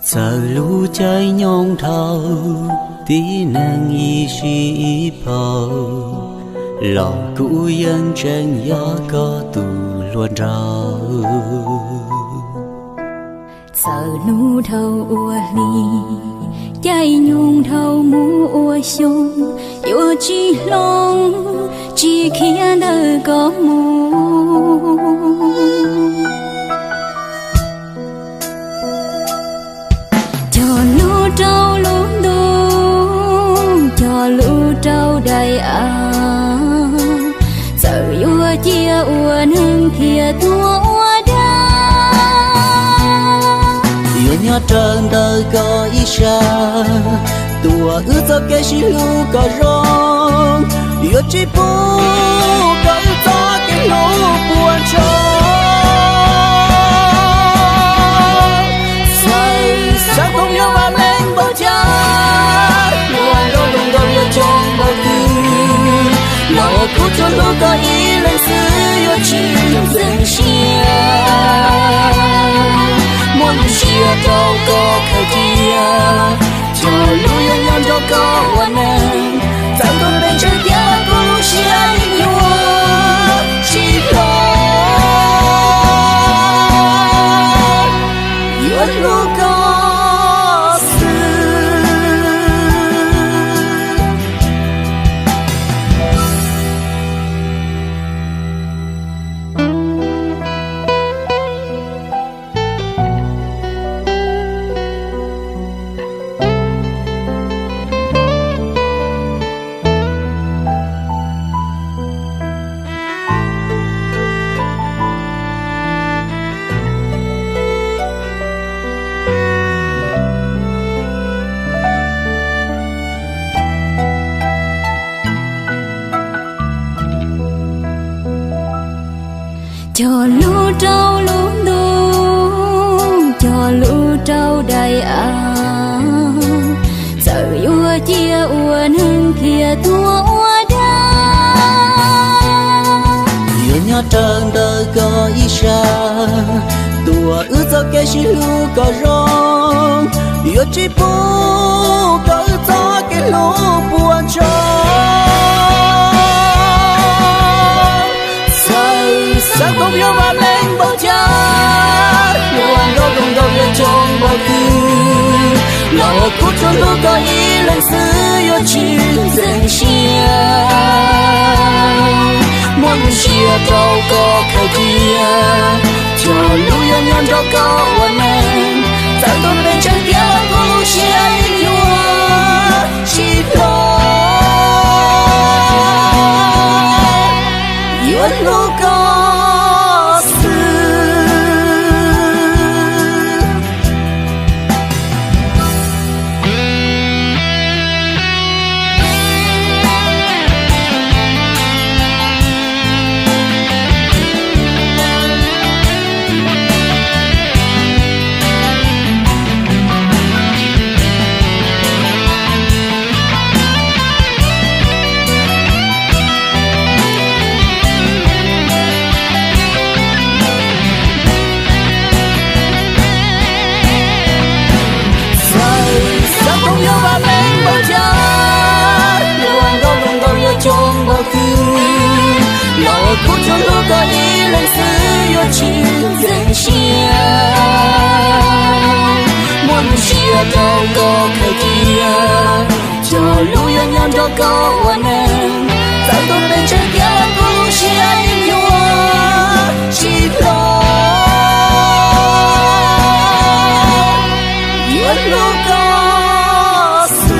Txawm lub caij nyoog dhau, tib neeg ib sij ib phaum, los kuv yeej tseem yog koj tus hluas nraug. Txawm hnub dhau ua hli, caij nyoog dhau mus ua xyoo, yuav tsis hloov, tsis khiav ntawm koj mus. Cog lub rau lub ntuj, cog lub rau daim av, txawm yuav cia ua neeg thiaj tuag ua dab. Yuav nyob raws ntawm koj ib sab, tuaj wb txoj kev sib hlub kom zoo, yuav tsis pub kom wb txoj kev hlub puas tsaug. Txawm xav koom nyob vaj meej npaum cas, luag nrog luag nkaus yuav coob npaum twg, los kuv tsuas hlub koj ib leeg xwb yuav tsis ntxeev siab. Muaj lub siab rau koj khaws cia, cog lub yuav nyob nrog koj ua neej, txawm tus npe ntshaw tiag los kuv lub siab yeej yuav tsis hlob, yuav hlub koj xwb. Cog lub rau lub ntuj, cog lub rau daim av, txawm yuav cia ua neeg thiaj tuag ua dab. Yuav nyob raws ntawm koj ib sab, tuaj wb txoj kev sib hlub kom zoo, yuav tsis pub kom wb txoj kev hlub puas tsaug. Txawm xav koom nyob vaj meej npaum cas, luag nrog luag nkaus yuav coob npaum twg, los kuv tsuas hlub koj ib leeg xwb yuav tsis ntxeev siab. Muaj lub siab rau koj khaws cia, cog lub yuav nyob nrog koj ua neej, txawm tus npe ntshaw tiag los kuv lub siab yeej yuav tsis hlob, yuav hlub koj xwb. Txawm xav koom nyob vaj meej npaum cas, luag nrog luag nkaus yuav coob npaum twg, los kuv tsuas hlub koj ib leeg xwb yuav tsis ntxeev siab. Muaj lub siab rau koj khaws cia, cog lub yuav nyob nrog koj ua neej, txawm tus npe ntshaw tiag los kuv lub siab yeej yuav tsis hlob, yuav hlub koj xwb.